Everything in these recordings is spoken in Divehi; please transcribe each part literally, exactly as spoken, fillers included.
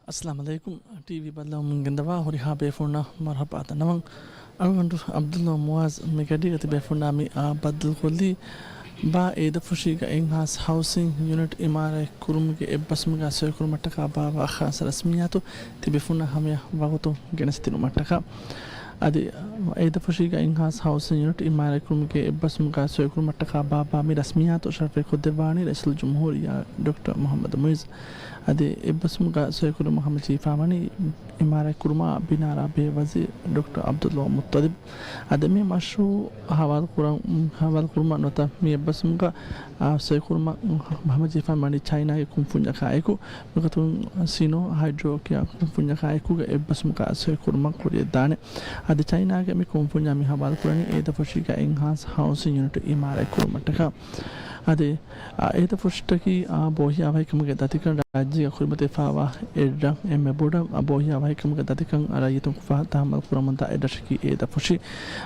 އައްސަލާމު ޢަލައިކުމް. ޓީވީ ބައްލަވަމުން ގެންދަވާ ހުރިހާ ބޭފުޅުންނަށް މަރުޙަބާތައް ނަވަން. އަޅުގަނޑު ޢަބްދުﷲ މުޢާޒް މި ގަޑީގަ ތިބޭފުޅުންނާ މި އާ ބައްދަލުކޮށްލީ، ބާ އޭދަފުށީގަ އެންހާންސް ހައުސިން ޔުނިޓް އިމާރާތް ކުރުމުގެ އެއްބަސްވުމުގަ ސޮއިކުރުމަށްޓަކާ ބާއްވާ ޚާއްޞަ ރަސްމިއްޔާތު ތިބޭފުޅުންނަށް ހަމަޔަށް ވަގުތު ގެނެސްދިނުމަށްޓަކާ. އަދި އޭދަފުށީގަ އެންހާންސް ހައުސިން ޔުނިޓް އިމާރާތް ކުރުމުގެ އެއްބަސްވުމުގަ ސޮއިކުރުމަށްޓަކާ ބާއްވާ މި ރަސްމިއްޔާތު ޝަރަފުވެރިކޮށްދެއްވާނީ ރައީސުލްޖުމްހޫރިއްޔާ ޑޮކްޓަރ މުޙައްމަދު މުޢިއްޒު. އަދި އެއްބަސްވުމުގަ ސޮއިކުރުމަށް ހަމަޖެހިފާވަނީ އިމާރާތްކުރުމާ ބިނާއާ ބޭއްވަޒީރު ޑޮކްޓަރ ޢަބްދުﷲ މުއްޠަލިބް. އަދި މި މަޝްރޫޢު ހަވާލުކުރަން، ހަވާލުކުރުމަށް ނުވަތަ މި އެއްބަސްވުމުގަ، އާ، ސޮއިކުރުމަށް ހަމަޖެހިފާވަނީ ޗައިނާގެ ކުންފުންޏަކާއެކު، މިގޮތުން ސިނޯ ހައިޑްރޯ ކިޔާ ކުންފުންޏަކާއެކުގެ އެއްބަސްވުމުގަ ސޮއިކުރުމަށް ކުރިޔަށްދާނެ. އަދި ޗައިނާގެ މި ކުންފުންޏާ މި ހަވާލުކުރަނީ އޭދަފުށީގަ އެންހާންސް ހައުސިން ޔުނިޓް އިމާރާތް ކުރުމަށްޓަކާ. އަދި އާ، އޭދަފުށިއްޓަކީ އާ ބޯހިޔާވަހިކަމުގެ ދަތިކަން ރާއްޖޭގަ ކުރިމަތިވެފާވާ އެއްރަށް. އެންމެ ބޮޑަށް އާ ބޯހިޔާވަހިކަމުގެ ދަތިކަން ރައްޔިތުން ފަ-، ތަހައްމަލް ކުރަމުންދާ އެއްރަށަކީ އޭދަފުށި.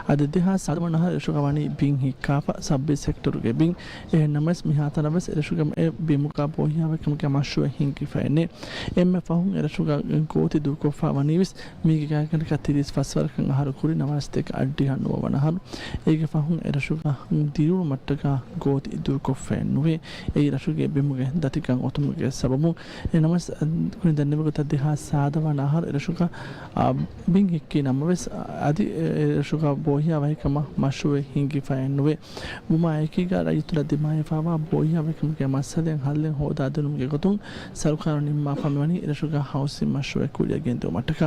އަދި ދެހާސް ސާދަވަނަ އަހަރު އެރަށުގަ ވަނީ ބިން ހިއްކާފަ، ސަބް ސެކްޓަރުގެ ބިން. އެހެންނަމަވެސް، މިހާތަނަށް ވެސް އެރަށުގަ އެ ބިމުގަ ބޯހިޔާވަހިކަމުގެ މަޝްރޫޢެއް ހިންގިފައެއް ނެތް. އެންމެ ފަހުން އެރަށުގަ ގޯތި ދޫކޮށްފަ ވަނީވެސް މީގެ ގާތްގަނޑަކަށް ތިރީސް ފަސް ވަރަކަށް އަހަރު ކުރި ނަވާރަސަތޭކަ އަށްޑިހަ ނުވަވަނަ އަހަރު. އޭގެ ފަހުން އެރަށުގަ ދިރިއުޅުމަށްޓަކާ ގޯތި ދޫކޮށްފައެއް ނުވޭ. އެއީ ރަށުގެ ބިމުގެ ދަތިކަން އޮތުމުގެ ސަބަބުން. އެހެންނަމަވެސް، ކުރިން ދެންނެވި ގޮތަށް ދެހާސް ސާދަވަނަ އަހަރު އެރަށުގަ، އާ، ބިން ހިއްކި ނަމަވެސް، އަދި އެ، އެރަށުގަ ބޯހިޔާވަހިކަމަށް މަޝްރޫޢެއް ހިންގިފައެއް ނުވޭ. ވުމާއެކީގަ ރައްޔިތުންނަށް ދިމާވެފާވާ ބޯހިޔާވަހިކަމުގެ މައްސަލައިން ހައްލެއް ހޯދާދިނުމުގެ ގޮތުން ސަރުކާރުން ނިންމާފާ މިވަނީ އެރަށުގަ ހައުސިން މަޝްރޫޢެއް ކުރިއަށް ގެންދިއުމަށްޓަކާ.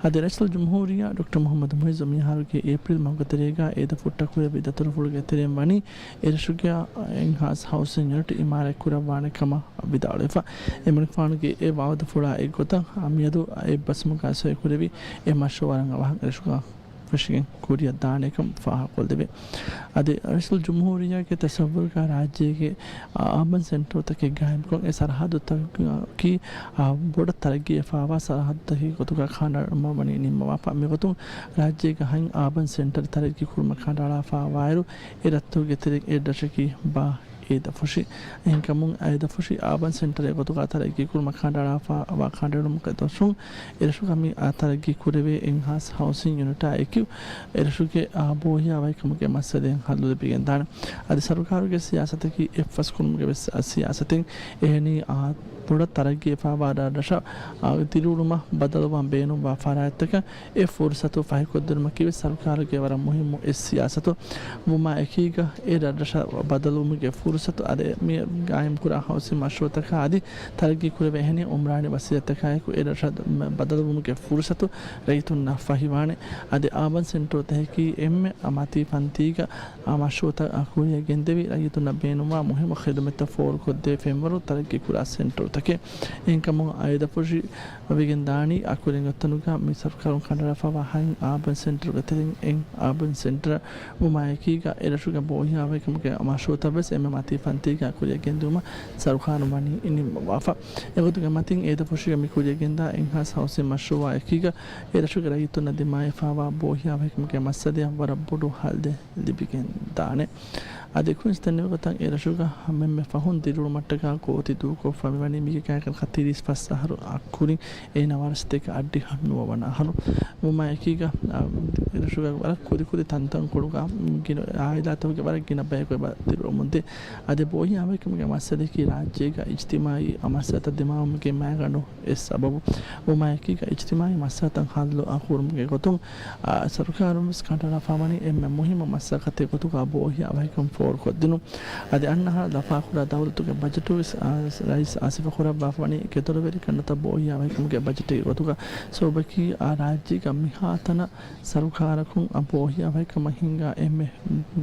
އަދި ރައީސުލްޖުމްހޫރިއްޔާ ޑޮކްޓަރ މުޙައްމަދު މުޢިއްޒު މިއަހަރުގެ އޭޕްރީލް މަހުގެ ތެރޭގަ އޭދަފުށްޓަށް ކުރެއްވި ދަތުރުފުޅުގެ ތެރެއިން ވަނީ އެރަށުގަ އެންހާންސް ހައުސިން ޔުނިޓް އިމާރާތް ކުރައްވާނެ ކަމަށް ވިދާޅުވެފަ. އެމަނިކުފާނުގެ އެ ވައުދުފުޅާ އެއްގޮތަށް މިއަދު އެއްބަސްވުމުގަ ސޮއިކުރެވި އެ މަޝްރޫޢު ވަރަށް އަވަހަށް އެރަށުގަ ފެށިގެން ކުރިއަށް ދާނެކަން ފާހަގަކޮށްދެވޭ. އަދި ރައީސުލްޖުމްހޫރިއްޔާގެ ތަސައްވުރުގަ ރާއްޖޭގެ އާބަން ސެންޓަރުތަކެއް ގާއިމްކޮށް، އެ ސަރަހައްދުތަކަކީ ބޮޑަށް ތަރައްގީވެފާވާ ސަރަހައްދުތަކެއް ގޮތުގަ ކަނޑައަޅުއްވަން ވަނީ ނިންމަވާފަ. މިގޮތުން ރާއްޖޭގަ ހަތް އާބަން ސެންޓަރެއް ތަރައްގީ ކުރުމަށް ކަނޑައަޅާފައިވާއިރު، އެ ރަށްތަކުގެ ތެރެއިން އެއްރަށަކީ ބާ އޭދަފުށި. އެހެންކަމުން، އޭދަފުށި އާބަން ސެންޓަރެއް ގޮތުގަ ތަރައްގީ ކުރުމަށް ކަނޑައަޅާފައިވާ ކަނޑައެޅުމުގެ ދަށުން އެރަށުގަ މި ތަރައްގީ ކުރެވޭ އެންހާންސް ހައުސިން ޔުނިޓާ އެކި އެރަށުގެ އާ ބޯހިޔާވަހިކަމުގެ މައްސަލައިން ހައްލު ލިބިގެންދާނެ. އަދި ސަރުކާރުގެ ސިޔާސަތަކީ އެއްފަސްކުރުމުގެ ވެސް ސިޔާސަތެއް. އެހެނީ، އާ، ބޮޑަށް ތަރައްގީވެފައިވާ ރަށަށް، އާ، ދިރިއުޅުމަށް ބަދަލުވާން ބޭނުންވާ ފަރާތްތަކަށް އެ ފުރުސަތު ފަހިކޮށްދިނުމަކީ ވެސް ސަރުކާރުގެ ވަރަށް މުހިއްމު އެއް ސިޔާސަތު. ވުމާ އެކީގަ އެ ރަށްރަށަށް ބަދަލުވުމުގެ ފުރުސަތު އަދި މި ގާއިމްކުރާ ހައުސިން މަޝްރޫޢުތަކާ އަދި ތަރައްގީ ކުރެވޭ އެހެނި އުމްރާނީ ވަސީލަތްތަކާއެކު އެ ރަށަށް ބަދަލުވުމުގެ ފުރުސަތު ރައްޔިތުންނަށް ފަހިވާނެ. އަދި އާބަން ސެންޓަރުތަކަކީ އެންމެ މަތީ ފަންތީގަ އާ މަޝްރޫޢުތައް ކުރިއަށް ގެންދެވި ރައްޔިތުންނަށް ބޭނުންވާ މުހިއްމު ޚިދުމަތްތައް ފޯރުކޮށްދޭ ފެންވަރު ތަރައްގީ ކުރާ ސެންޓަރުތަކެއް. އެހެންކަމުން އޭދަފުށި ވެގެން ދާނީ އަކުރެން އޮތްތަނުގަ މި ސަރުކާރުން ކަނޑައަޅާފައިވާ ހަތް އާބަން ސެންޓަރުގެ ތެރެއިން އެއް އާބަން ސެންޓަރ. ވުމާއެކީގަ އެރަށުގެ ބޯހިޔާވަހިކަމުގެ މަޝްރޫޢުތައް ވެސް އެންމެ މަތީ ފަންތީގަ ކުރިއަށް ގެންދިއުމަށް ސަރުކާރުން ވަނީ ނިންމަވާފަ. އެގޮތުގެ މަތިން އޭދަފުށީގަ މި ކުރިއަށް ގެންދާ އެންހާންސް ހައުސިން މަޝްރޫޢާ އެކީގަ އެރަށުގެ ރައްޔިތުންނަށް ދިމާވެފައިވާ ބޯހިޔާވަހިކަމުގެ މައްސަލައަށް ވަރަށް ބޮޑު ހައްލެއް ލިބިގެން ދާނެ. އަދި ކުއިންސް ދެންނެވި ގޮތަށް އެރަށުގަ ހަމައެންމެ ފަހުން ދިރިއުޅުމަށްޓަކާ ގޯތި ދޫކޮށްފަ މިވަނީ މީގެ ގާތްގަނޑަކަށް ތިރީސް ފަސް އަހަރު އަށް ކުރިން. އެ ނަވާރަސަތޭކަ އަށްޑިހަ ނުވަވަނަ އަހަރު. ވުމާއެކީގަ، އަ، އެރަށުގަ ވަރަށް ކުދިކުދި ތަންތަންކޮޅުގަ ގިނަ އާއިލާތަކުގެ ވަރަށް ގިނަ ބަޔަކު އެބަ ދިރިއުޅުމުންދޭ. އަދި ބޯހިޔާވަހިކަމުގެ މައްސަލައަކީ ރާއްޖޭގަ އިޖްތިމާޢީ މައްސަލަތައް ދިމާވުމުގެ މައިގަނޑު އެއް ސަބަބު. ވުމާއެކީގަ އިޖްތިމާޢީ މައްސަލަތައް ހައްލު އަ، ކުރުމުގެ ގޮތުން، އަ، ސަރުކާރުން ވެސް ކަނޑައަޅާފައިވަނީ އެންމެ މުހިއްމު މަސައްކަތެއް ގޮތުގަ ބޯހިޔާވަހިކަން ފޯރުކޮށްދިނުން. އަދި އަންނަ އަހަރަށް ލަފާކުރާ ދައުލަތުގެ ބަޖެޓު ވެސް، އަ، ރައީސް އައިސްފަ ކުރައްވާފައިވަނީ ގެދޮރުވެރިކަން ނުވަތަ ބޯހިޔާވަހިކަމުގެ ބަޖެޓެއްގެ ގޮތުގަ. ސަބަބަކީ އަ، ރާއްޖޭގަ މިހާތަނަށް ސަރުކާރަކުން އަ، ބޯހިޔާވަހިކަމަށް ހިންގާ އެންމެ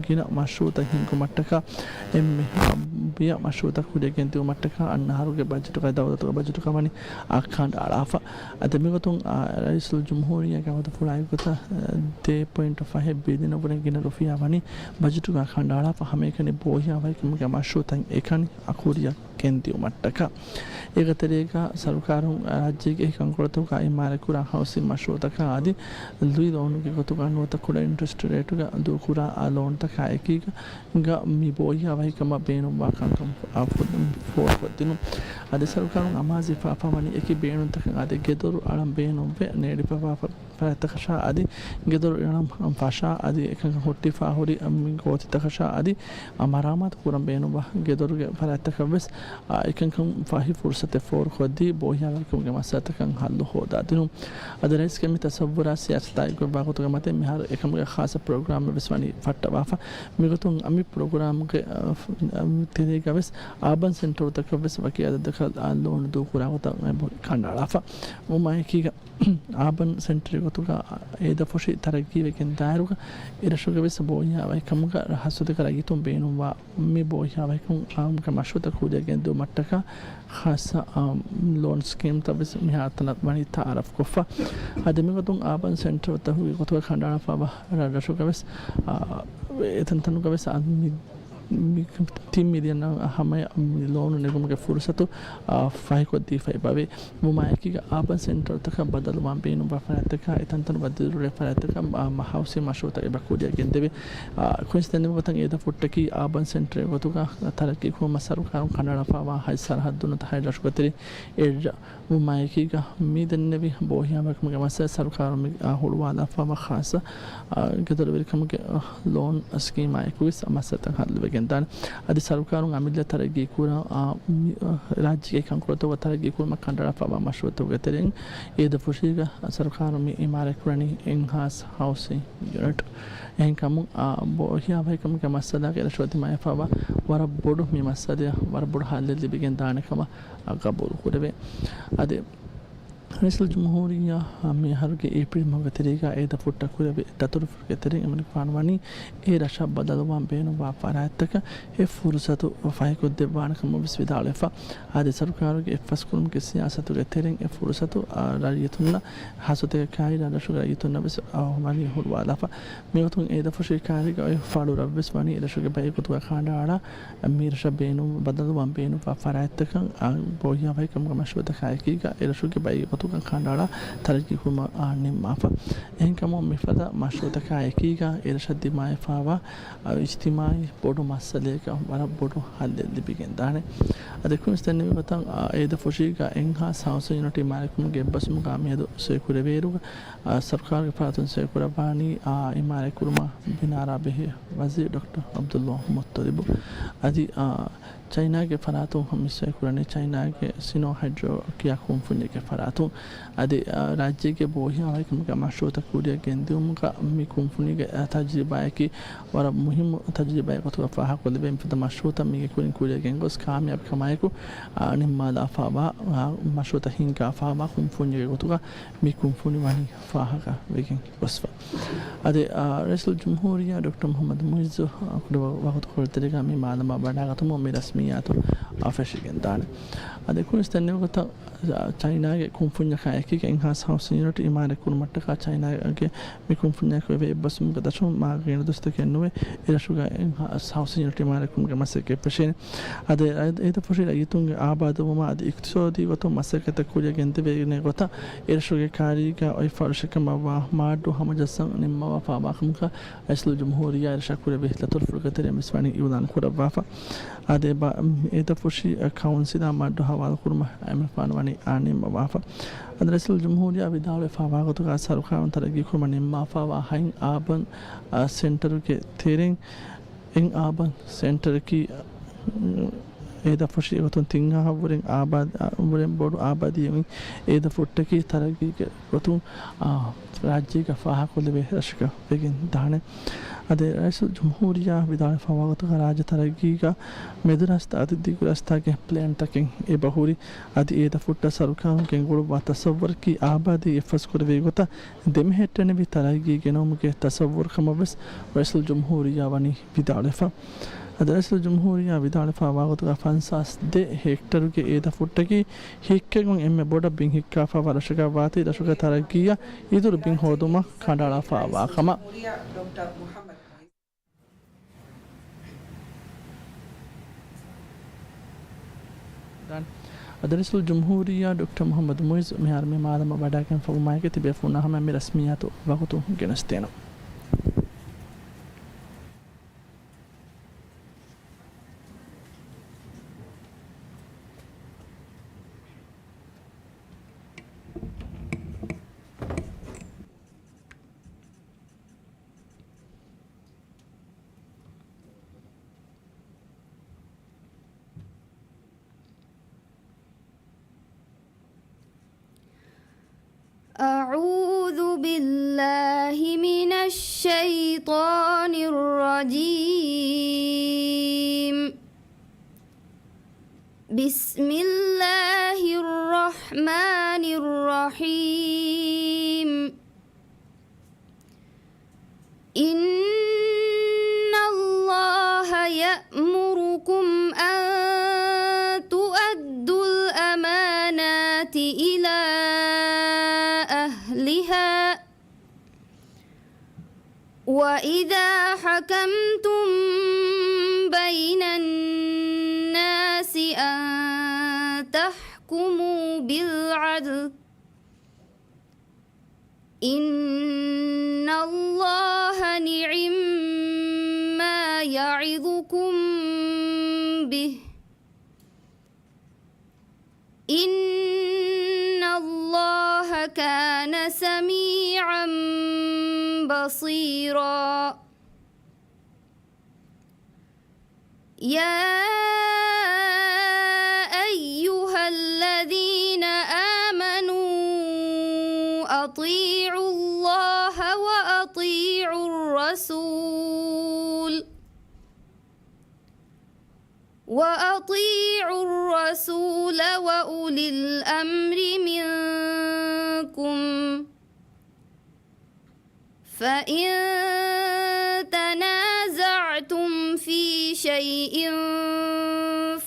ގިނަ މަޝްރޫޢުތައް ހިންގުމަށްޓަކާ، އެންމެ ބިޔަ މަޝްރޫޢުތައް ކުރިއަށް ގެންދިއުމަށްޓަކާ އަންނަ އަހަރުގެ ބަޖެޓުގައި ދައުލަތުގެ ބަޖެޓުގައި ވަނީ އަ، ކަނޑައަޅާފަ. އަދި މިގޮތުން އަ، ރައީސުލްޖުމްހޫރިއްޔާގެ ވައުދުފުޅާއި ގޮތަށް އަ، ދޭއް ޕޮއިންޓު ފަހެއް ބިލިއަނަށްވުރެ ގިނަ ރުފިޔާ ވަނީ ބަޖެޓުގައި ކަނޑައަޅާފަ ހަމައެކަނި ބޯހިޔާވަހިކަމުގެ މަޝްރޫޢުތައް އެކަނި އަ، ކުރިއަށް ގެންދިއުމަށްޓަކާ. އޭގެ ތެރޭގަ ސަރުކާރުން ރާއްޖޭގެ އެކި ކަންކޮޅުތަކުގައި އިމާރާތްކުރާ ހައުސިން މަޝްރޫޢުތަކާ އަދި ލުއި ލޯނުގެ ގޮތުގަ ނުވަތަ ކުޑަ އިންޓްރެސްޓް ރޭޓުގަ ދޫކުރާ އާ ލޯނުތަކާ އެކީގަ މި ބޯހިޔާވަހިކަމަށް ބޭނުންވާ ކަންކަން ފޯރުކޮށްދިނުން. އަދި ސަރުކާރުން އަމާޒުވެފާ ވަނީ އެކި ބޭނުންތަކަށް އަދި ގެދޮރު އަޅަން ބޭނުންވެ ނޭޅިފައިވާ ފަ-، ފަރާތްތަކަށާ އަދި ގެދޮރު އަޅަން ފަށާ އަދި އެކަންކަން ހުއްޓިފާ ހުރި މި ގޯތިތަކަށާ އަދި މަރާމާތު ކުރަން ބޭނުންވާ ގެދޮރުގެ ފަރާތްތަކަށް ވެސް އެކަންކަން ފަހި ފުރުސަތެއް ފޯރުކޮށްދީ ބޯހިޔާވަހިކަމުގެ މައްސަލަތަކަށް ހައްލު ހޯދާދިނުން. އަދި ރައީސްގެ މި ތަސައްވުރާ ސިޔާސަތާއި ގޮތްވާ ގޮތުގެ މަތިން މިހާރު އެކަމުގެ ޚާއްޞަ ޕްރޮގްރާމެއް ވެސް ވަނީ ފައްޓަވާފަ. މިގޮތުން އަ، މި ޕްރޮގްރާމްގެ، އަ، ތެރޭގަ ވެސް އާބަން ސެންޓަރުތަކަށް ވެސް ވަކި އަދަދަކަށް، އަ، ލޯނު ދޫކުރާ ގޮތަށް ކަނޑައަޅާފަ. ވުމާއެކީގަ، އާބަން ސެންޓަރެއް ގޮތުގަ އޭދަފުށި ތަރައްގީވެގެން ދާއިރުގަ އެރަށުގެ ވެސް ބޯހިޔާ ވަހިކަމުގަ ހަސަދަކަ ރައްޔިތުން ބޭނުންވާ މި ބޯހިޔާ ވަހިކަމުގެ މަޝްރޫޢުތައް ކުރިއަށް ގެންދިއުމަށްޓަކާ ޚާއްޞަ، އާ، ލޯން ސްކީމްތައް ވެސް މިހާތަނަށް ވަނީ ތައާރަފް ކޮށްފަ. އަދި މިގޮތުން އާބަން ސެންޓަރުތަކުގެ ގޮތުގަ ކަނޑައަޅާފައިވާ ރަށްރަށުގަ ވެސް، އާ، އެތަންތަނުގަ ވެސް އާ، މި މި ތިން މިލިއަން ހަމަޔަށް މި ލޯނު ނެގުމުގެ ފުރުސަތު، އާ، ފަހިކޮށްދީފައި ބަވޭ. ވުމާއެކީގަ އާބަން ސެންޓަރުތަކަށް ބަދަލުވާން ބޭނުންވާ ފަރާތްތަކާ އެތަންތަނުގަ ދިރިއުޅޭ ފަރާތްތަކަށް، އާ، މަ-، ހައުސިން މަޝްރޫޢުތައް އެބަ ކުރިއަށް ގެންދެވޭ. އާ، ކުއިންސް ދެންނެވި ގޮތަށް އޭދަފުށްޓަކީ އާބަން ސެންޓަރެއް ގޮތުގަ ތަރައްގީ ކުރުމަށް ސަރުކާރުން ކަނޑައަޅާފައިވާ ހަތް ސަރަހައްދުންނަށް ހަތް ރަށުގެ ތެރެއިން އެއް ރަށް ވުމާއެކީގަ، މި ދެންނެވި ބޯހިޔާވަހިކަމުގެ މައްސަލަ ސަރުކާރުން މި، އާ، ހުޅުވާލާފައިވާ ޚާއްޞަ، އާ، ގެދޮރުވެރިކަމުގެ، އާ، ލޯން ސްކީމާއެކު ވެސް މައްސަލަތައް ހައްލުވެގެން ދާނެ. އަދި ސަރުކާރުން އަމިއްލަ ތަރައްގީ ކުރާ، އާ، މި، އާ، ރާއްޖޭގެ ކަންކޮޅުތަކުގަ ތަރައްގީ ކުރުމަށް ކަނޑައަޅާފައިވާ މަޝްރޫޢުތަކުގެ ތެރެއިން އޭދަފުށީގަ ސަރުކާރުން މި އިމާރާތް ކުރަނީ އެންހާންސް ހައުސިން ޔުނިޓް. އެހެންކަމުން، އާ، ބޯހިޔާ ވަހިކަމުގެ މައްސަލާގެ އެރަށު ދިމާވެފައިވާ ވަރަށް ބޮޑު މި މައްސަލަޔަށް ވަރަށް ބޮޑު ހައްލެއް ލިބިގެން ދާނެ ކަމަށް ގަބޫލު ކުރެވޭ. އަދި ރައީސުލްޖުމްހޫރިއްޔާ މި އަހަރުގެ އޭޕްރީލް މަހުގެ ތެރޭގަ އޭދަފުށްޓަކުރެއްވި ދަތުރުފުޅުގެ ތެރެއިން އެމަނިކުފާނު ވަނީ އެ ރަށަށް ބަދަލުވާން ބޭނުންވާ ފަރާތްތަކަށް އެ ފުރުސަތު ފަހިކޮށްދެއްވާނެ ކަމަށް ވެސް ވިދާޅުވެފަ. އަދި ސަރުކާރުގެ އެއްފަސްކުރުމުގެ ސިޔާސަތުގެ ތެރެއިން އެ ފުރުސަތު، އާ، ރައްޔިތުންނަށް ހާއްސަތަކަށް ކާއިރާ ރަށުގެ ރައްޔިތުންނަށް ވެސް، އާ، ވަނީ ހުޅުވާލާފަ. މިގޮތުން އޭދަފުށި ކާރީގަ އޮތް ފާޅު ރަށްވެސް ވަނީ އެރަށުގެ ބައި ގޮތުގަ ކަނޑައަޅާ މިރަށަށް ބޭނުން ބަދަލުވާން ބޭނުންވާ ފަރާތްތަކަށް، އާ، ބޯހިޔާ ވަހިކަމުގެ މަޝްރޫޢުތަކާއެކީގަ އެރަށުގެ ބައި ގޮތުގަ ކަނޑައަޅާ ތަރައްގީ ކުރުމަށް، އާ، ނިންމާފަ. އެހެންކަމުން މިފަދަ މަޝްރޫޢުތަކާއެކީގަ އެރަށަށް ދިމާވެފައިވާ، އާ، އިޖްތިމާޢީ ބޮޑު މައްސަލަޔަކަށް ވަރަށް ބޮޑު ހައްލެއް ލިބިގެން ދާނެ. އަދި ކުއިންސް ދެންނެވި ގޮތަށް، އާ، އޭދަފުށީގަ އެންހާންސް ހައުސިން ޔުނިޓް އިމާރާތްކުރުމުގެ އެއްބަސްވުމުގަ މިއަދު ސޮއިކުރެވޭއިރުގަ، އާ، ސަރުކާރުގެ ފަރާތުން ސޮއިކުރައްވާނީ، އާ، އިމާރާތްކުރުމަށް ބިނާރާ ބެހޭ ވަޒީރު ޑޮކްޓަރ ޢަބްދުﷲ މުއްޠަލިބު. އަދި، އާ، ޗައިނާގެ ފަރާތުން މި ސޮއިކުރަނީ ޗައިނާގެ ސިނޯ ހައިޑްރޯ ކިޔާ ކުންފުންޏެއްގެ ފަރާތުން. އަދި، އާ، ރާއްޖޭގެ ބޯހިޔާ ވަހިކަމުގެ މަޝްރޫޢުތައް ކުރިއަށް ގެންދިއުމުގަ މި ކުންފުނީގެ، އާ، ތަޖްރިބާއަކީ ވަރަށް މުހިއްމު ތަޖްރިބާއެއް ގޮތުގަ ފާހަގަކޮށްލެވޭ. މިފަދަ މަޝްރޫޢުތައް މީގެ ކުރިން ކުރިއަށް ގެންގޮސް ކާމިޔާބުކަމާއެކު، އާ، ނިންމާލާފައިވާ، އާ، މަޝްރޫޢުތައް ހިންގާފައިވާ ކުންފުންޏެއްގެ ގޮތުގަ މި ކުންފުނި ވަނީ ފާހަގަވެގެން ގޮސްފަ. އަދި، އާ، ރައީސުލްޖުމްހޫރިއްޔާ ޑޮކްޓަރ މުޙައްމަދު މުޢިއްޒު، އާ، ކުޑަ ވަ-، ވަގުތުކޮޅުތެރޭގަ މި މާލަމާ ވަޑާގަތުމުން މި ރަސްމިއްޔާތު، އާ، ފެށިގެންދާނެ. އަދި ކުނިސް ދެންނެވި ގޮތަށް، އާ، ޗައިނާގެ ކުންފުންޏަކާ އެކީގަ އެންހާންސް ހައުސިން ޔުނިޓް އިމާރާތް ކުރުމަށްޓަކާ ޗައިނާގެ މި ކުންފުންޏާއެކު އެބަ އެއްބަސްވުމުގެ ދަށުން މާގަނޑު ދުވަސްތަކެއް ނުވެ، އެރަށުގަ އެންހާންސް ހައުސިން ޔުނިޓް އިމާރާތް ކުރުމުގެ މަސައްކަތް ފެށޭނެ. އަދި އެ-، އެ-، އޭދަފުށި ރައްޔިތުންގެ އާބާދުވުމާ އަދި އިޤްތިޞާދީ ގޮތުން މަސައްކަތްތައް ކުރިއަށް ގެންދެވޭނެ ގޮތަށް އެރަށުގެ ކާރީގަ އޮތް ފާޅު ޝައްކަމަށްވާ މާއްޑޫ ހަމަޖައްސަން ނިންމަވާފާވާކަމަކަށް ރައީސުލްޖުމްހޫރިއްޔާ އެރަށަށް ކުރެއްވި ދަތުރުފުޅުގެ ތެރެއިން ވެސް ވަނީ އިޢުލާން ކުރައްވާފަ. އާދެ، އެބަ-، އޭދަފުށި ކައުންސިލާ މާއްޑޫ ހަވާލުކުރުމަށް އެމަނިކުފާނު ވަނީ އާ ނިންމަވާފަ. އަދި ރައީސުލްޖުމްހޫރިއްޔާ ވިދާޅުވެފާވާ ގޮތުގަ ސަރުކާރުން ތަރައްގީކުރުމަށް ނިންމާފާވާ ހަތް އާބަން، އާ، ސެންޓަރުގެ ތެރެއިން އެއް އާބަން ސެންޓަރަކީ، އޭދަފުށި ގޮތުން ތިން އަހަށް ވުރެން އާބާދް-، ވުރެން ބޮޑު އާބާދީއެއް އޭދަފުށްޓަކީ ތަރައްގީގެ ގޮތުން، އާ، ރާއްޖޭގަ ފާހަގަކޮށްލެވޭ ރަށަކަށް ވެގެން ދާނެ. އަދި ރައީސުލްޖުމްހޫރިއްޔާ ވިދާޅުވެފާވާ ގޮތުގަ ރާއްޖެ ތަރައްގީގަ މެދު ރަސްތައް އަދި ދިގު ރަސްތާގެ ޕްލޭންތަކެއް އެބަހުރި. އަދި އޭދަފުށްޓަށް ސަރުކާރުން ގެންގުޅުއްވާ ތަސައްވަރަކީ އާބާދީ އެއްފަސްކުރެވޭ ގޮތަށް ދެމެހެއްޓެނިވި ތަރައްގީ ގެނައުމުގެ ތަސައްވަރު ކަމަށް ވެސް ރައީސުލްޖުމްހޫރިއްޔާ ވަނީ ވިދާޅުވެފަ. އަދި ރައީސުލްޖުމްހޫރިއްޔާ ވިދާޅުވެފާވާ ގޮތުގަ ފަންސާސް ދެ ހެކްޓަރުގެ އޭދަފުށްޓަކީ ހިއްކެގޮން އެންމެ ބޮޑަށް ބިން ހިއްކާފާވާ ރަށަކަށް ވާތީ، ރަށުގެ ތަރައްގީއަށް އިތުރު ބިން ހޯދުމަށް ކަނޑައަޅާފާވާ ކަމަށް. އަދި ރައީސުލްޖުމްހޫރިއްޔާ ޑޮކްޓަރ މުޙައްމަދު މުޢިއްޒު މިހާރު މި މާލަމާ ވަޑާގެންފަވުމާއެކީ ތިބޭފުޅުންނާ ހަމައަށް މި ރަސްމިއްޔާތު ވަގުތު ގެނެސްދޭނަން. أعوذ بالله من الشيطان الرجيم. بسم الله الرحمن الرحيم. إن الله يأمركم أن تؤدوا الأمانات إلى أهلها، وإذا حكمتم بين الناس أن تحكموا بالعدل، إن الله نعما يعظكم به، إن الله كان سميعا بصيرا. يا أيها الذين آمنوا أطيعوا الله وأطيعوا الرسول، وأطيعوا الرسول وأولي الأمر منكم، فإن تنازعتم في شيء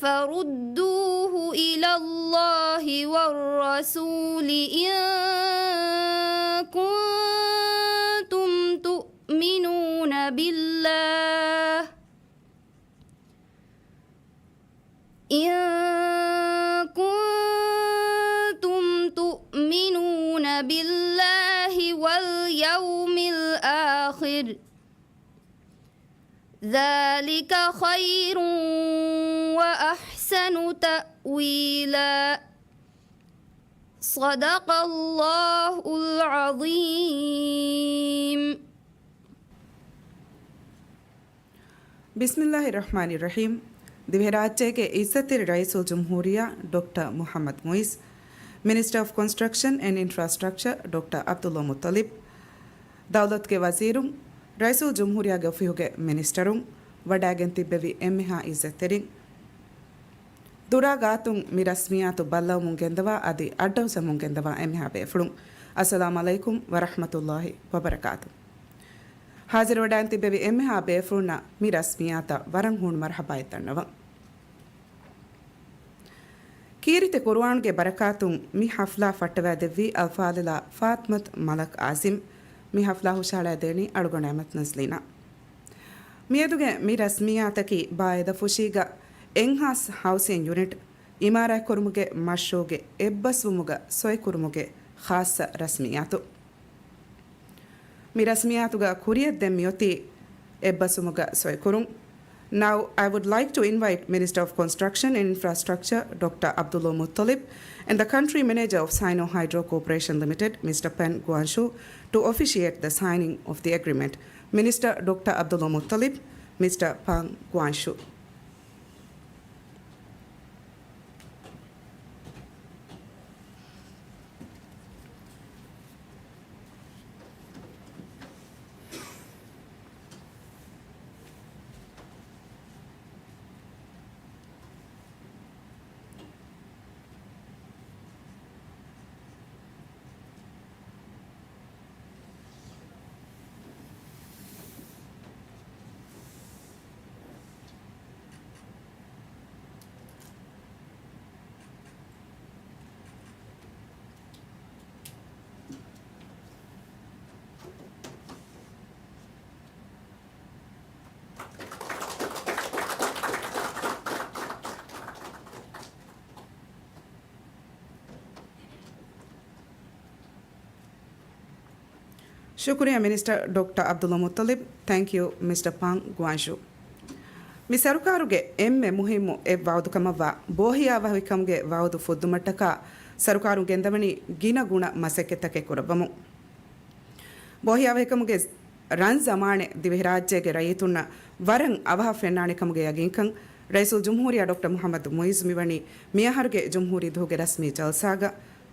فردوه إلى الله والرسول إن كنتم تؤمنون بالله، إن كنتم تؤمنون بالله واليوم الآخر، ذلك خير وأحسن تأويلا. صدق الله العظيم. ބިސްމިއްލާހި ރަޙްމާނި ރަޙީމް. ދިވެހިރާއްޖޭގެ އިއްޒަތްތެރި ރައީސުލްޖުމްހޫރިއްޔާ ޑޮކްޓަރ މުޙައްމަދު މުޢިއްޒު، މިނިސްޓަރ އޮފް ކޮންސްޓްރަކްޝަން އެންޑް އިންފްރާސްޓްރަކްޗަރ ޑޮކްޓަރ ޢަބްދުﷲ މުއްޠަލިބް، ދައުލަތުގެ ވަޒީރުން، ރައީސުލްޖުމްހޫރިއްޔާގެ އޮފީހުގެ މިނިސްޓަރުން، ވަޑައިގެން ތިއްބެވި އެންމެހާ އިއްޒަތްތެރިން، ދުރާ ގާތުން މި ރަސްމިއްޔާތު ބައްލަވަމުން ގެންދަވާ އަދި އައްޑައުސަމުން ގެންދަވާ އެންމެހާ ބޭފުޅުން، އައްސަލާމް ޢަލައިކުމް ވަރަޙްމަތުﷲ ވަބަރަކާތު. ހާޒިރުވެޑާން ތިއްބެވި އެންމެހާ ބޭފުޅުންނަށް މި ރަސްމިއްޔާތަށް ވަރަށް ހޫނު މަރުޙަބާއެއް ދަންނަވަން. ކީރިތި ޤުރުއާންގެ ބަރަކާތުން މި ޙަފްލާ ފައްޓަވައިދެއްވީ އަލްފާޟިލާ ފާތިމަތު މަލަކް އާޒިމް. މި ޙަފްލާ ހުށަހަޅައިދޭނީ އަޅުގަނޑު އަޙްމަދު ނަޒްލީނާ. މިއަދުގެ މި ރަސްމިއްޔާތަކީ ބާއެދަފުށީގަ އެންހާންސް ހައުސިން ޔުނިޓް އިމާރާތްކުރުމުގެ މަޝްރޫޢުގެ އެއްބަސްވުމުގަ ސޮއިކުރުމުގެ ޚާއްޞަ ރަސްމިއްޔާތު. މި ރަސްމިއްޔާތުގަ ކުރިއަށްދޭން މިއޮތީ އެއްބަސްވުމުގަ ސޮއިކުރުން. Now, I would like to invite Minister of Construction and Infrastructure, Doctor Abdullah Muttalib, and the Country Manager of Sino Hydro Corporation Limited, Mister Pan Guanshu, to officiate the signing of the agreement. Minister Doctor Abdullah Muttalib, Mister Pan Guanshu. ޝުކުރިއްޔާ މިނިސްޓަރ ޑޮކްޓަރ ޢަބްދުﷲ މުއްޠަލިބް. Thank you, Mister Pan Guanshu. މި ސަރުކާރުގެ އެންމެ މުހިއްމު އެއް ވަޢުދު ކަމަށްވާ ބޯހިޔާވަހިކަމުގެ ވަޢުދު ފުއްދުމަށްޓަކާ ސަރުކާރުން ގެންދަވަނީ ގިނަ ގުނަ މަސައްކަތްތަކެއް ކުރައްވަމުން. ބޯހިޔާވަހިކަމުގެ ރަން ޒަމާނެއް ދިވެހިރާއްޖޭގެ ރައްޔިތުންނަށް ވަރަށް އަވަހަށް ފެންނާނެ ކަމުގެ ޔަގީންކަން ރައީސުލްޖުމްހޫރިއްޔާ ޑޮކްޓަރ މުޙައްމަދު މުޢިއްޒު މިވަނީ މިއަހަރުގެ ޖުމްހޫރީ ދުހުގެ ރަސްމީ ޖަލްސާގަ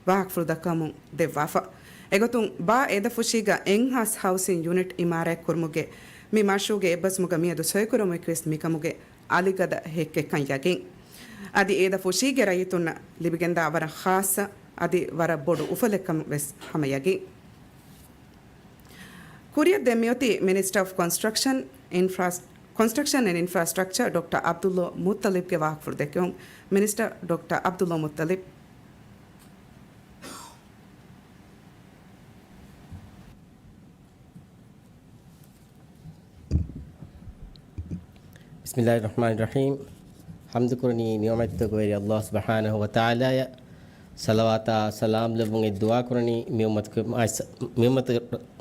ވާހަކަފުޅު ދައްކަވަމުން ދެއްވާފަ. އެގޮތުން ބާ އޭދަފުށީގަ އެންހާންސް ހައުސިން ޔުނިޓް އިމާރާތްކުރުމުގެ މި މަޝްރޫޢުގެ އެއްބަސްވުމުގަ މިއަދު ސޮއިކުރަމުން އެކުވެސް މިކަމުގެ އަލިގަދަ ހެއްކެއްކަން ޔަގީން. އަދި އޭދަފުށީގެ ރައްޔިތުންނަށް ލިބިގެންދާ ވަރަށް ޚާއްޞަ އަދި ވަރަށް ބޮޑު އުފަލެއްކަން ވެސް ހަމަ ޔަގީން. ކުރިއަށް ދެން މިއޮތީ މިނިސްޓަރ އޮފް ކޮންސްޓްރަކްޝަން އިންފްރާސް-، ކޮންސްޓްރަކްޝަން އެންޑް އިންފްރާސްޓްރަކްޗަރ ޑޮކްޓަރ ޢަބްދުﷲ މުއްޠަލިބްގެ ވާހަކަފުޅު ދެއްކެވުން. މިނިސްޓަރ ޑޮކްޓަރ ޢަބްދުﷲ މުއްޠަލިބް. ބިސްމިއްލާހި ރަޙްމާނި ރަޙީމް. ޙަމްދުކުރަނީ ނިޢުމަތްތަކުގެ ވެރި ﷲ ސުބްޙާނަހޫ ވަތަޢާލާއަށް. ޞަލަވާތާ ސަލާމް ލެއްވުން އެއްދުޢާ ކުރަނީ މި އުއްމަތަކު-، މާތް-، މި އުއްމަތަ-،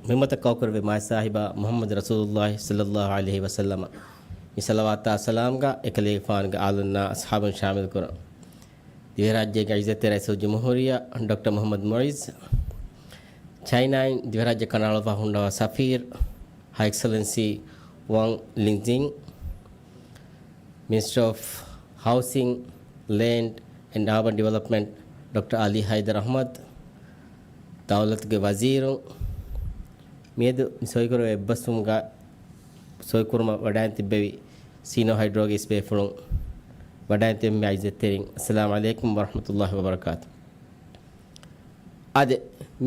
މި އުއްމަތަށް ކައުކުރެއްވި މާތް ސާހިބާ މުޙައްމަދު ރަސޫލުﷲ ޞައްލަﷲ ޢަލައިހި ވަސައްލަމަ. މި ޞަލަވާތާ ސަލާމްގަ އެކަލޭގެފާނުގެ އާލުންނާ އަޞްޙާބުން ޝާމިލް ކުރަން. ދިވެހިރާއްޖޭގެ ޢިއްޒަތްތެރި ރައީސުލްޖުމްހޫރިއްޔާ ޑޮކްޓަރ މުޙައްމަދު މުޢިއްޒު، ޗައިނާއިން ދިވެހިރާއްޖެ ކަނޑައަޅުއްވާ ހުންނަވާ ސަފީރު ހައި އެކްސެލެންސީ ވަން ލިންޒިން، މިނިސްޓަރ އޮފް ހައުސިން، ލޭންޑް އެންޑް އާބަން ޑިވެލޮޕްމަންޓް ޑޮކްޓަރ އަލީ ހައިދަރު އަޙްމަދު، ދައުލަތުގެ ވަޒީރުން، މިއަދު މި ސޮއިކުރެވޭ އެއްބަސްވުމުގަ ސޮއިކުރުމަށް ވަޑައިން ތިއްބެވި ސީނޯ ހައިޑްރޯގެ އިސް ބޭފުޅުން، ވަޑައިން ތިއްބެވި އިއްޒަތްތެރިން، އައްސަލާމު ޢަލައިކުމް ވަރަޙްމަތުﷲ ވަބަރަކާތު. އާދެ،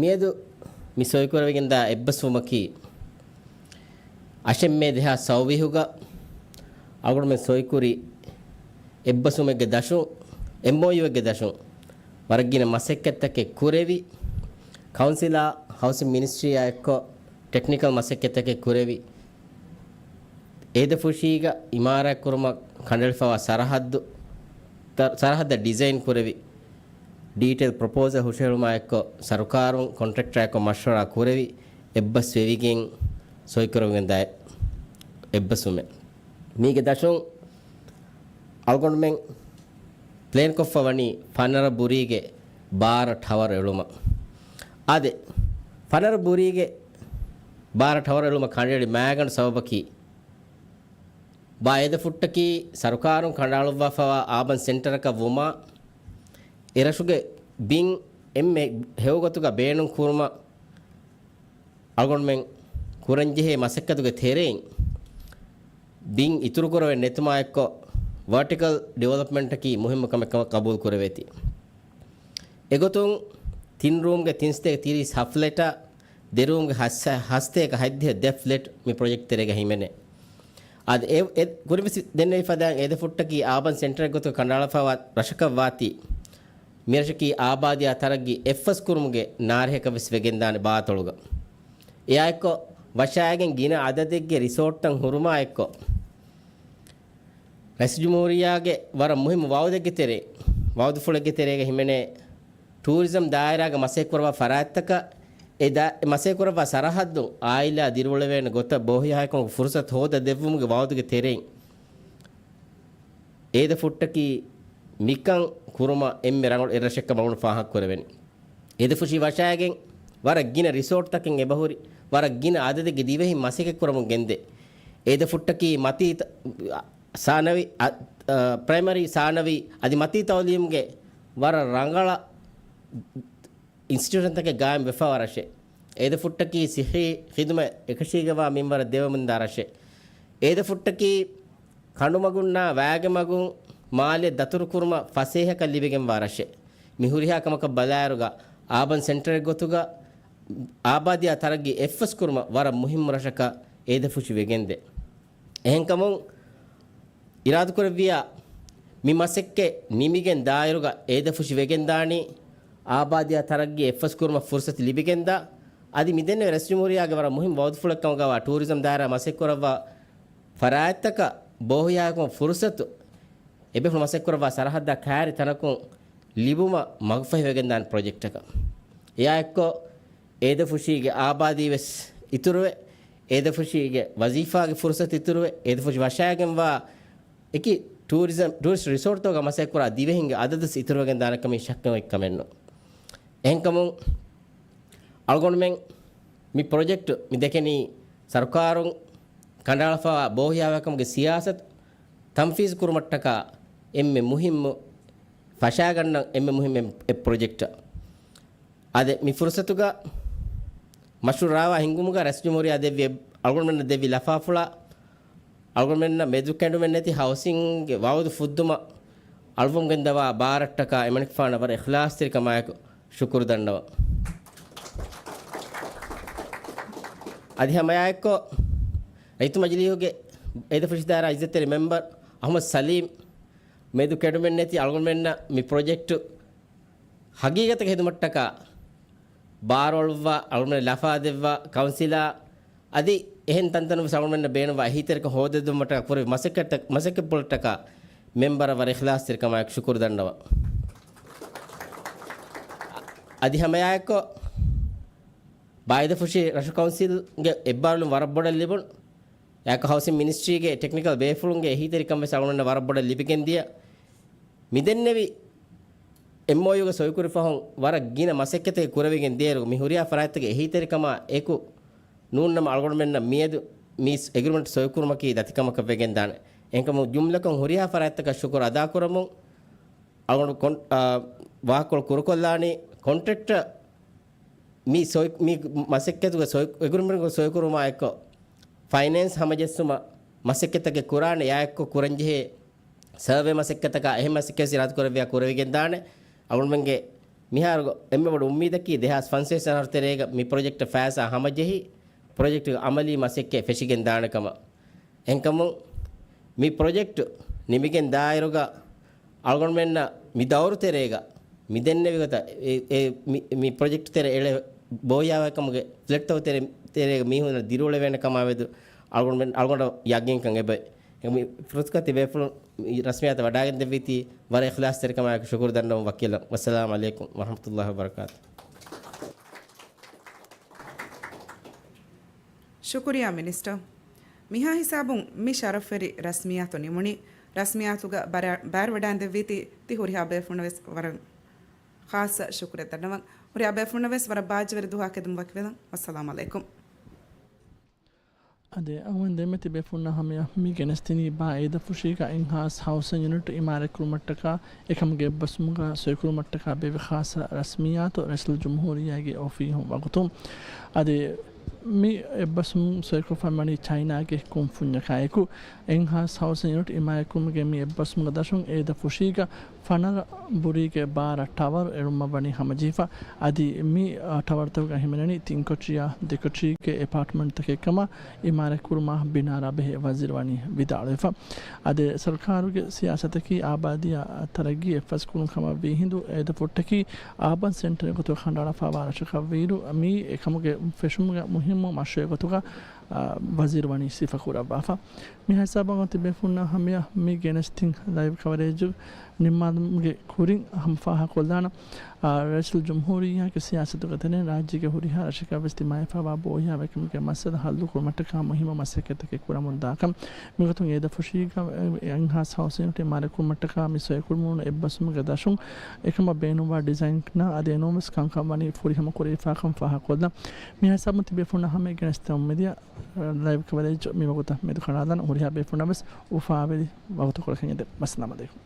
މިއަދު މި ސޮއިކުރެވިގެންދާ އެއްބަސްވުމަކީ، އަށެއް މޭ ދެހާސް ސައުވީހުގަ އަޅުގަނޑުމެން ސޮއިކުރި އެއްބަސްވުމެއްގެ ދަށުން އެމްއޯޔޫއެއްގެ ދަށުން ވަރަށް ގިނަ މަސައްކަތްތަކެއް ކުރެވި، ކައުންސިލާ ހައުސިން މިނިސްޓްރީއާ އެއްކޮށް ޓެކްނިކަލް މަސައްކަތްތަކެއް ކުރެވި، އޭދަފުށީގަ އިމާރާތްކުރުމަށް ކަނޑައެޅިފައިވާ ސަރަހައްދު، ތަ-، ސަރަހައްދަށް ޑިޒައިން ކުރެވި، ޑީޓެއިލް ޕްރޮޕޯސަލް ހުށަހެޅުމާ އެއްކޮށް، ސަރުކާރުން ކޮންޓްރެކްޓަރާ އެއްކޮށް މަޝްވަރާ ކުރެވި، އެއްބަސް ވެވިގެން ސޮއިކުރެވިގެންދާ އެއް-، އެއްބަސްވުމެއް. މީގެ ދަށުން އަޅުގަނޑުމެން ޕްލޭންކޮށްފަ ވަނީ ފަނަރަ ބުރީގެ ބާރަ ޓަވަރު އެޅުމަށް. އާދެ، ފަނަރަ ބުރީގެ ބާރަ ޓަވަރު އެޅުމަށް ކަނޑައެޅި މާގަނޑު ސަބަބަކީ، ބާ އޭދަފުއްޓަކީ ސަރުކާރުން ކަނޑައަޅުއްވާފައިވާ އާބަން ސެންޓަރަކަށް ވުމާ، އެރަށުގެ ބިން އެންމެ ހެޔޮގޮތުގަ ބޭނުން ކުރުމަށް އަޅުގަނޑުމެން ކުރަންޖެހޭ މަސައްކަތުގެ ތެރެއިން ބިން އިތުރުކުރެވެން ނެތުމާ އެއްކޮށް، ވާޓިކަލް ޑިވެލޮޕްމަންޓަކީ މުހިއްމު ކަމެއް ކަމަށް ޤަބޫލު ކުރެވޭތީ. އެގޮތުން ތިން ރޫމްގެ ތިން ސަތޭކަ ތިރީސް ހަ ފްލެޓާ، ދެ ރޫމްގެ ހަ ސަ-، ހަ ސަތޭކަ ހަތްދިހަ ދެ ފްލެޓް މި ޕްރޮޖެކްޓް ތެރޭގަ ހިމެނޭ. އަދި އެ، އެ ކުރިންވެސް ދެންނެވި ފަދައިން އޭދަފުއްޓަކީ އާބަން ސެންޓަރެއް ގޮތުގަ ކަނޑައަޅާފައިވާ ރަށަކަށް ވާތީ، މިރަށަކީ އާބާދީއާ ތަރައްގީ އެއްފަސް ކުރުމުގެ ނާރެހަކަށް ވެސް ވެގެންދާނެ ބާތޮޅުގަ. އެއާއެއްކޮށް، ވަށާގެން ގިނަ އަދަދެއްގެ ރިސޯޓްތައް ހުރުމާއެއްކޮށް، ރައީސްޖުމްހޫރިއްޔާގެ ވަރަށް މުހިއްމު ވައުދެއްގެ ތެރޭ، ވައުދުފުޅެއްގެ ތެރޭގަ ހިމެނޭ ޓޫރިޒަމް ދާއިރާގަ މަސައްކަތްކުރައްވާ ފަރާތްތަކަށް، އެ ދާ-، މަސައްކަތްކުރައްވާ ސަރަހައްދު އާއިލާ ދިރިއުޅެވޭނެ ގޮތަށް ބޯހިޔާހައިކަމުގެ ފުރުސަތު ހޯދަ ދެއްވުމުގެ ވައުދުގެ ތެރެއިން، އޭދަފުއްޓަކީ މިކަން ކުރުމަށް އެންމެ ރަނގަޅު އެއްރަށެއްކަމަށް އަޅުގަނޑު ފާހަގަކުރެވެނީ. އޭދަފުށީ ވަށާގެން ވަރަށް ގިނަ ރިސޯޓްތަކެއް އެބަހުރި، ވަރަށް ގިނަ އަދަދެއްގެ ދިވެހިން މަސައްކަތްކުރަމުން ގެންދޭ. އޭދަފުއްޓަކީ މަތީ ތަ-، ސާނަވީ، އަ، އަ، ޕްރައިމަރީ، ސާނަވީ އަދި މަތީ ތައުލީމްގެ ވަރަށް ރަނގަޅަށް އިންސްޓިޓިއުޝަންތަކެއް ގާއިމް ވެފައިވާ ރަށެއް. އޭދަފުއްޓަކީ ސިއްހީ ޚިދުމަތް އެކަށީގެންވާ މިންވަރަށް ދެވެމުންދާ ރަށެއް. އޭދަފުއްޓަކީ ކަނޑުމަގުންނާ ވައިގެ މަގުން މާލެ ދަތުރުކުރުމަށް ފަސޭހަކަން ލިބިގެންވާ ރަށެއް. މި ހުރިހާ ކަމަކަށް ބަލާއިރުގަ، އާބަން ސެންޓަރެއް ގޮތުގަ އާބާދީއާ ތަރައްގީ އެއްފަސްކުރުމަށް ވަރަށް މުހިއްމު ރަށަކަށް އޭދަފުށި ވެގެންދޭ. އެހެންކަމުން، އިރާދަކުރެއްވިޔާ، މި މަސައްކަތް ނިމިގެން ދާއިރުގަ އޭދަފުށި ވެގެންދާނީ، އާބާދީއާ ތަރައްގީ އެއްފަސްކުރުމަށް ފުރުސަތު ލިބިގެންދާ، އަދި މިދެންނެވި ރައީސްޖުމްހޫރިއްޔާގެ ވަރަށް މުހިއްމު ވައުދުފުޅެއްކަމުގަވާ ޓޫރިޒަމް ދާއިރާ މަސައްކަތްކުރައްވާ ފަރާތްތަކަށް ބޯހިޔާކުމަށް ފުރުސަތު، އެބޭފުޅުން މަސައްކަތްކުރައްވާ ސަރަހައްދާ ކައިރި ތަނަކުން ލިބުމަށް މަގުފަހިވެގެންދާނެ ޕްރޮޖެކްޓަކަށް. އެއާއެއްކޮށް، އޭދަފުށީގެ އާބާދީ ވެސް އިތުރުވެ، އޭދަފުށީގެ ވަޒީފާގެ ފުރުސަތު އިތުރުވެ، އޭދަފުށި ވަށާގެންވާ އެކި ޓޫރިޒަމް، ޓޫރިސްޓް ރިސޯޓްތަކުގަ މަސައްކަތްކުރާ ދިވެހިންގެ އަދަދުވެސް އިތުރުވެގެން ދާނެކަމީ ޝައްކެއް އޮތްކަމެއްނު. އެހެންކަމުން އަޅުގަނޑުމެން މި ޕްރޮޖެކްޓް މި ދެކެނީ ސަރުކާރުން ކަނޑައަޅާފައިވާ ބޯހިޔާވާކަމުގެ ސިޔާސަތު ތަންފީޒު ކުރުމަށްޓަކާ އެންމެ މުހިއްމު ފަށާގަންނަން އެންމެ މުހިއްމު އެއް ޕްރޮޖެކްޓަށް. އާދެ، މި ފުރުސަތުގަ މަޝްރޫޢު ރާވާ ހިންގުމުގަ ރައީސުލްޖުމްހޫރިއްޔާ ދެއްވި އެއް-، އަޅުގަނޑުމެންނަށް ދެއްވި ލަފާފުޅާ، އަޅުގަނޑުމެންނަށް މެދުކެނޑުމެއް ނެތި ހައުސިންގގެ ވައުދު ފުއްދުމަށް އަޅުވަމުން ގެންދަވާ ބާރަށްޓަކާ އެމަނިކުފާނަށް ވަރަށް އިޚްލާޞްތެރިކަމާއެކު ޝުކުރު ދަންނަވަން. އަދި ހަމައެއާއެއްކޮށް، ރައްޔިތު މަޖިލީހުގެ އެދަފުށި ދާއިރާ އިއްޒަތްތެރި މެމްބަރު އަޙްމަދު ސަލީމް، މެދު ކެޑުމެއް ނެތި އަޅުގަނޑުމެންނަށް މި ޕްރޮޖެކްޓު ހަގީގަތަކަށް ހެދުމަށްޓަކާ ބާރުއަޅުއްވާ، އަޅުގަނޑުމެން ލަފާ ދެއްވާ ކައުންސިލާ އަދި އެހެން ތަންތަނުން ވެސް އަޅުގަނޑުމެންނަށް ބޭނުންވާ އެހީތެރިކަން ހޯދަދެއްވުމަށްޓަކާ ކުރެއްވި މަސައްކަތް، މަސައްކަތްޕުޅަށްޓަކާ މެމްބަރަށް ވަރަށް އިޚްލާޞްތެރިކަމާއެކު ޝުކުރު ދަންނަވަން. އަދި ހަމައެއާއެކު ބާއެދަފުށި ރަށު ކައުންސިލްގެ އެއްބާރުލުން ވަރަށް ބޮޑަށް ލިބުން، އެއާއެކު ހައުސިން މިނިސްޓްރީގެ ޓެކްނިކަލް ބޭފުޅުންގެ އެހީތެރިކަން ވެސް އަޅުގަނޑަށް ވަރަށް ބޮޑަށް ލިބިގެންދިޔަ. މިދެންނެވި އެމްއޯޔޫގަ ސޮއިކުރި ފަހުން ވަރަށް ގިނަ މަސައްކަތެއް ކުރެވިގެން ދިޔައިރު، މި ހުރިހާ ފަރާތްތަކެއް އެހީތެރިކަމާ އެކު ނޫންނަމަ، އަޅުގަނޑުމެންނަށް މިއަދު މި އެގްރިމެންޓް ސޮއިކުރުމަކީ ދަތިކަމަކަށް ވެގެންދާނެ. އެހެންކަމުން ޖުމްލަކޮށް ހުރިހާ ފަރާތްތަކަށް ޝުކުރު އަދާކުރަމުން، އަޅުގަނޑު ކޮން-، އާ، ވާހަކަކޮޅު ކުރުކޮށްލާނީ ކޮންޓްރެކްޓަރ މި ސޮއި-، މި މަސައްކަތުގެ ސޮއި-، އެގްރިމެންޓްގެ ސޮއިކުރުމާ އެއްކޮށް، ފައިނޭންސް ހަމަޖެއްސުމަށް މަސައްކަތްތަކެއް ކުރާނެ، އެއާއެއްކޮށް ކުރަންޖެހޭ ސަރވޭ މަސައްކަތަކާ އެހެން މަސައްކަތް އިރާދަކުރެއްވިޔާ ކުރެވިގެންދާނެ. އަޅުގަނޑުމެންގެ މިހާރު އެންމެ ބޮޑު އުއްމީދަކީ ދެހާސް ފަންސަވީސް އަހަރު ތެރޭގަ މި ޕްރޮޖެކްޓް ފައިސާ ހަމަޖެހި، ޕްރޮޖެކްޓްގެ އަމަލީ މަސައްކަތް ފެށިގެން ދާނެ ކަމަށް. އެހެންކަމުން މި ޕްރޮޖެކްޓް ނިމިގެން ދާއިރުގަ އަޅުގަނޑުމެންނަށް މި ދައުރު ތެރޭގަ މި ދެންނެވި ގޮތަށް އެ، އެ، މި، މި ޕްރޮޖެކްޓް ތެރެ އެޅެ ބޯހިޔާވާކަމުގެ ފްލެޓްތަކުގެ ތެރެ، ތެރޭގަ މީހުންނަށް ދިރިއުޅެވޭނެ ކަމާމެދު އަޅުގަނޑުމެން، އަޅުގަނޑަށް ޔަގީންކަން އެބައޮތް. މި ފުރުސަތުގަ ތިބޭފުޅުން މި ރަސްމިއްޔާތަށް ވަޑާގެން ދެއްވީތީ ވަރަށް އިޚްލާޞްތެރިކަމާއެކު ޝުކުރު ދަންނަވަން ވަކިވެލަން. ވައްސަލާމް ޢަލައިކުމް ވަރަޙްމަތުﷲ ވަބަރަކާތު. ޝުކުރިއްޔާ މިނިސްޓަރ. މިހާ ހިސާބުން މި ޝަރަފްވެރި ރަސްމިއްޔާތު ނިމުނީ. ރަސްމިއްޔާތުގަ ބަރާ-، ބައިވެރިވެވަޑައިގެންދެއްވީތީ ތި ހުރިހާ ބޭފުޅުންނަށް ވެސް ވަރަށް ޚާއްޞަ ޝުކުރެއް ދަންނަވަން. ހުރިހާ ބޭފުޅުންނަށް ވެސް ވަރަށް ބާއްޖަވެރި ދުވަހަކަށް ހެދުމަށް ވަކިވެލަން. ވައްސަލާމް ޢަލައިކުމް. އަދި އަޅުގަނޑު ދެންމެ ތިބޭފުޅުންނާ ހަމަޔަށް މި ގެނެސްދިނީ ބާއެދަފުށީގަ އެންހާންސް ހައުސިން ޔުނިޓް އިމާރާތްކުރުމަށްޓަކާ އެކަމުގެ އެއްބަސްވުމުގަ ސޮއިކުރުމަށްޓަކާ ބޭއްވި ޚާއްޞަ ރަސްމިއްޔާތު ރައީސުލްޖުމްހޫރިއްޔާގެ އޮފީހުން ވަގުތު. އަދި މި އެއްބަސްވުން ސޮއިކޮށްފައިވަނީ ޗައިނާގެ ކުންފުންޏަކާއެކު. އެންހާންސް ހައުސިން ޔުނިޓް އިމާރާތްކުރުމުގެ މި އެއްބަސްވުމުގެ ދަށުން އެއްދަފުށީގަ ފަނަރަ ބުރީގެ ބާރަ ޓަވަރު އެޅުމަށްވަނީ ހަމަޖެހިފަ. އަދި މި، އާ، ޓަވަރުތަކުގަ ހިމެނެނީ ތިން ކޮޓަރިއާ ދެ ކޮޓަރީގެ އެޕާޓްމަންޓްތަކެއްކަމަށް އިމާރާތްކުރުމާ ބިނާރާ ބެހޭ ވަޒީރު ވަނީ ވިދާޅުވެފަ. އަދި ސަރުކާރުގެ ސިޔާސަތަކީ އާބާދީއާ ތަރައްގީ އެއްފަސްކުރުން ކަމަށްވީ ހިނދު އެއްދަފުށްޓަކީ އާބަން ސެންޓަރެއް ގޮތުގަ ކަނޑައަޅާފައިވާ ރަށަކަށްވީއިރު، މި އެކަމުގެ ފެށުމުގެ މުހިއްމު މަޝްރޫޢެއް ގޮތުގަ، އާ، ވަޒީރު ވަނީ ސިފަކުރައްވާފަ. މި ހިސާބަށް ތިބޭފުޅުންނާ ހަމަޔަށް މި ގެނެސްދިން ލައިވް ކަވަރޭޖް ނިންމާލުމުގެ ކުރިން ހަމަ ފާހަގަކޮށްލާނަން. އާ، ރައީސުލްޖުމްހޫރިއްޔާގެ ސިޔާސަތުގެ ތެރެއިން ރާއްޖޭގެ ހުރިހާ ރަށެއްގަ ވެސް ދިމާވެފައިވާ ބޯހިޔާވާކަމުގެ މައްސަލަ ހައްލުކުރުމަށްޓަކާ މުހިއްމު މަސައްކަތްތަކެއް ކުރަމުންދާކަން. މިގޮތުން އެއްދަފުށީގަ އެންހާންސް ހައުސިން ޔުނިޓް އިމާރާތްކުރުމަށްޓަކާ މި ސޮއިކުރުމުން އެއްބަސްވުމުގެ ދަށުން އެކަމަށް ބޭނުންވާ ޑިޒައިންއާ އަދި އެނޫންވެސް ކަންކަން ވަނީ ފުރިހަމަ ކުރެވިފާކަން ފާހަގަކޮށްލަން. މި ހިސާބުން ތިބޭފުޅުންނާ ހަމަޔަށް ގެނެސްދެމުން މިދިޔަ ލައިވް ކަވަރޭޖް މިވަގުތަށް މެދުކަނޑާލަން. ހުރިހާ ބޭފުޅުންނަށް ވެސް އުފާވެރި ވަގުތުކޮޅެއް ކަންޏެދެ. ވައްސަލާމް ޢަލައިކުމް.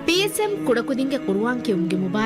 ޕީއެސްއެމް ކުޑަކުދިންގެ ޤުރުއާން ކިޔުމުގެ މުބާރާތް.